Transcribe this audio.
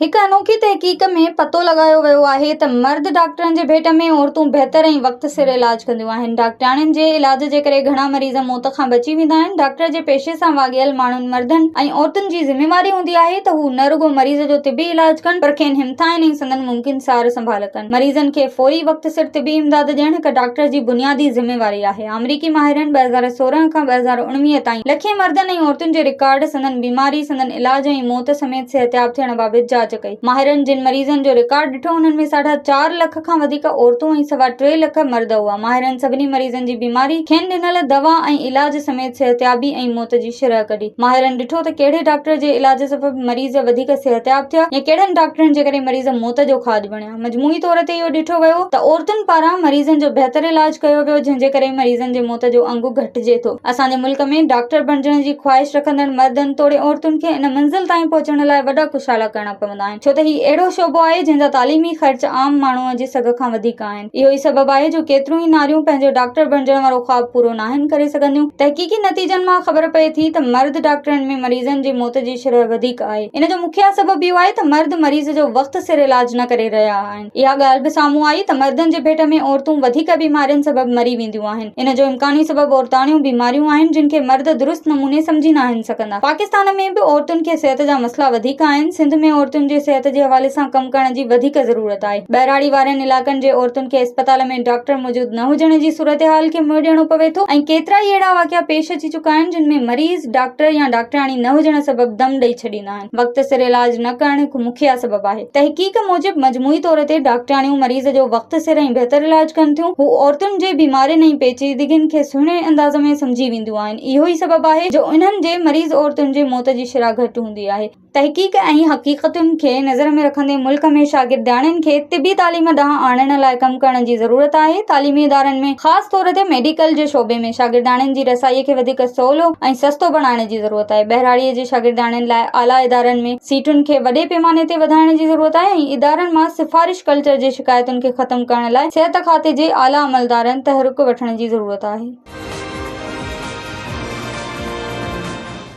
هڪ انوکي تحقيق ۾ پتو لڳايو ويو آهي ته مرد ڊاڪٽرن جي ڀيٽ ۾ عورتون بهتر ۽ وقت سر علاج ڪنديون آهن. ڊاڪٽرياڻين جي علاج جي ڪري گهڻا مريض موت کان بچي ويندا آهن. ڊاڪٽر جي پيشي سان واڳيل ماڻهن مردن ۽ عورتن جي ذميواري هوندي آهي ته هو نه رڳو مريض جو طبي علاج ڪن پر کين همٿائين ۽ سندن ممڪن سار سنڀال ڪن. مريضن کي فوري وقت سر طبي امداد ڏيڻ هڪ ڊاڪٽر جي بنيادي ذميواري آهي. آمريڪي ماهرن 2016 کان 2019 تائين لکين مردن ۽ عورتن جي رڪارڊ، سندن بيماري، سندن علاج ۽ موت سميت صحتياب ٿيڻ بابت جاچ ڪئي. ماهرن جن مريضن جو رڪارڊ ڏٺو انهن ۾ ساڍا چار لک کان وڌيڪ عورتون ۽ سوا ٽي لک مرد هئا. ماهرن سڀني مريضن جي بيماري، کين ڏنل دوا ۽ علاج سميت صحتيابي ۽ موت جي شرح ڪڍي. ماهرن ڏٺو ته ڪهڙي ڊاڪٽر جي علاج سبب مريض وڌيڪ صحتياب ٿيا يا ڪهڙن ڊاڪٽرن جي ڪري مريض موت جو کاڄ بڻيا. مجموعي طور تي اهو ڏٺو ويو ته عورتن پاران مريضن جو بهتر علاج ڪيو ويو جنهن جي ڪري مريضن جي موت جو انگ گهٽجي ٿو. اسان جي ملڪ ۾ ڊاڪٽر بڻجڻ جي خواهش رکندڙ مردن توڙي عورتن کي ان منزل تائين پهچڻ لاء وڏا ڪشالا ڪرڻا پوندا آهن ڇو ته هي اهڙو شعبو آهي جنهن جا تعليمي خرچ عام ماڻهوء جي سگهه کان وڌيڪ آهن. اهو ئي سبب آهي جو ڪيتريون ئي ناريون پنهنجو ڊاڪٽر بڻجڻ وارو خواب پورو ناهن ڪري سگهنديون. تحقيقي نتيجن مان خبر پئي ٿي ته مرد ڊاڪٽرن ۾ مريضن جي موت جي شرح وڌيڪ آهي. ان جو مکيه سبب اهو آهي ته مرد مريض جو وقت سر علاج نه ڪري رهيا آهن. اها ڳالهه به سامهون آئي ته مردن جي ڀيٽ ۾ عورتون وڌيڪ بيمارين سبب مري وينديون آهن. ان جو امڪاني سبب عورتاڻيون بيماريون آهن جن کي مرد درست نموني سمجهي ناهن سگهندا. پاڪستان ۾ به عورتن کي صحت جا مسئلا وڌيڪ آهن. سنڌ ۾ عورتن جي صحت جي حوالي سان ڪم ڪرڻ جي وڌيڪ ضرورت آهي. ٻهراڙي وارن علائقن جي عورتن کي اسپتال ۾ ڊاڪٽر موجود نه هجڻ جي صورتحال کي منهن ڏيڻو پوي ٿو ۽ ڪيترائي اهڙا واقعا پيش اچي چڪا آهن جن ۾ مريض ڊاڪٽر يا ڊاڪٽرياڻي نه هجڻ سبب دم ڏئي ڇڏيندا آهن. وقت سر علاج نه ڪرڻ هڪ مکيه سبب آهي. تحقيق موجب مجموعي طور تي ڊاڪٽرياڻيون مريض جو وقت سر ۽ بهتر علاج ڪن ٿيون. هو عورتن جي بيمارين ۽ پيچيدگين کي سهڻي انداز ۾ سمجهي وينديون آهن. اهو ئي سبب آهي جو انهن جي مريض عورتن جي موت جي شرح گهٽ هوندي آهي. تحقيق ۽ حقيقتن کي نظر ۾ رکندي ملڪ ۾ شاگردياڻين کي طبي تعليم ڏانهن آڻڻ لاء ڪم ڪرڻ جي ضرورت آهي. تعليمي ادارن ۾ خاص طور تي ميڊيڪل جي شعبي ۾ شاگردياڻين جي رسائي کي وڌيڪ سولو ۽ سستو بڻائڻ جي ضرورت آهي. ٻهراڙيء جي شاگردياڻين لاء اعليٰ ادارن ۾ سيٽن کي وڏي پيماني تي وڌائڻ جي ضرورت آهي ۽ ادارن مان سفارش ڪلچر جي شڪايتن کي ختم ڪرڻ لاء صحت کاتي جي اعليٰ عملدارن تحرڪ وٺڻ جي ضرورت آهي.